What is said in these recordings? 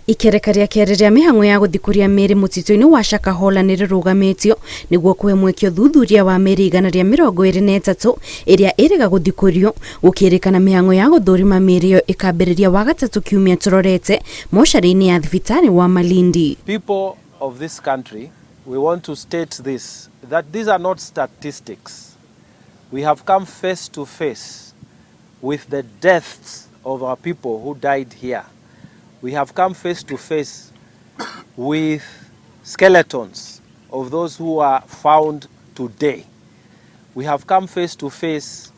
Ikereka rĩa kerĩ rĩa mĩhang'o ya gũthikũria mĩĩrĩ mũtitũ-inĩ wa Shakahola nĩ rĩrũgamĩtio nĩguo kũhe mweke ũthuthuria wa mĩĩrĩ 123 ĩrĩa ĩrĩga gũthikũrio, gũkĩrĩkana mĩhang'o ya gũthũrima mĩĩrĩ ĩyo ĩkambĩrĩria Wagatatu kiumia tũrorete mocarĩ-inĩ ya thibitarĩ wa Malindi. People of this country, we want to state this, that these are not statistics. We have come face to face with the deaths of our people who died here. We have come face to face with skeletons of those who are found today. We have come face to face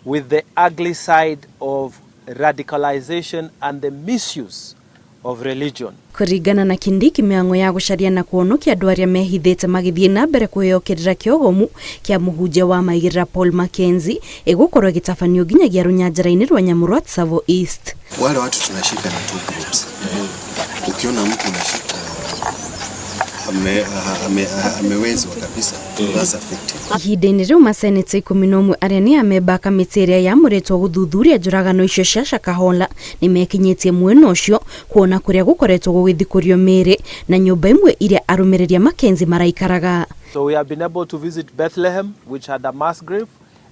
with the ugly side of radicalization and the misuse of religion. Kũringana na Kindiki, mĩhang'o ya gũcaria na kũhonokia andũ arĩa mehithĩte magĩthiĩ na mbere kũheo kĩrĩra kĩogomu kĩa mũhunjia wa maigĩrĩra Paul Mackenzie ĩgũkorwo ĩgĩtabanio nginyagia rũnyanjara-inĩ rwa nyamũ rwa Tsavo East. Wale watu tunashika na two groups. Ukiona mtu unashika amewezwa kabisa, that's affected. Ihinda-inĩ rĩu, maseneta 11 arĩa nĩ amemba a kamĩtĩ ĩrĩa yamũrĩtwo gũthuthuria njũragano icio cia Shakahola nĩ mekinyĩtie mwena ũcio kuona kũrĩa gũkoretwo gũgĩthikũrio mĩĩrĩ na nyũmba imwe iria arũmĩrĩri a Mackenzie maraikaraga. So we have been able to visit Bethlehem, which had a mass grave,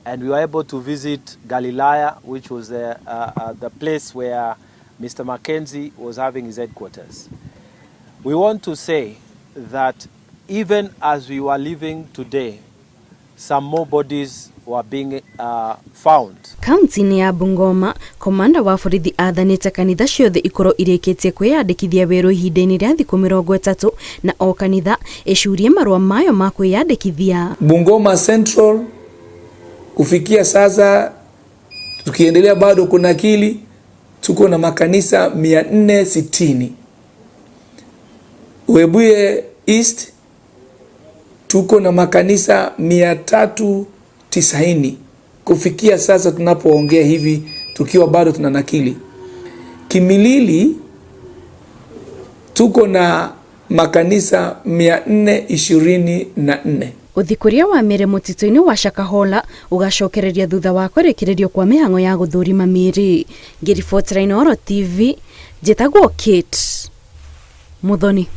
and we were able to visit Galilaya, which was the place where Mr. Mackenzie was having his headquarters. We want to say that even as we were leaving today, some more bodies were being found. Kaunti-inĩ ya Bungoma, komanda wa borithi athanĩte kanitha ciothe ikorwo irĩkĩtie kwĩyandĩkithia werũ ihinda-inĩ rĩa thikũ 30 na o kanitha ĩcurie marũa mayo ma kwĩyandĩkithia. Bungoma Central kufikia sasa tukiendelea bado kunakili, tuko na makanisa 460. Webuye East tuko na makanisa 390 kufikia sasa tunapoongea hivi, tukiwa bado tunanakili. Kimilili tuko na makanisa 424. Ũthikũria wa mĩĩrĩ mũtitũ-inĩ wa Shakahola ũgacokereria thutha wa kũrĩkĩrĩrio kwa mĩhang'o ya gũthũrima mĩĩrĩ. Ngĩribotera Inooro TV, njĩtagwo Kate Muthoni.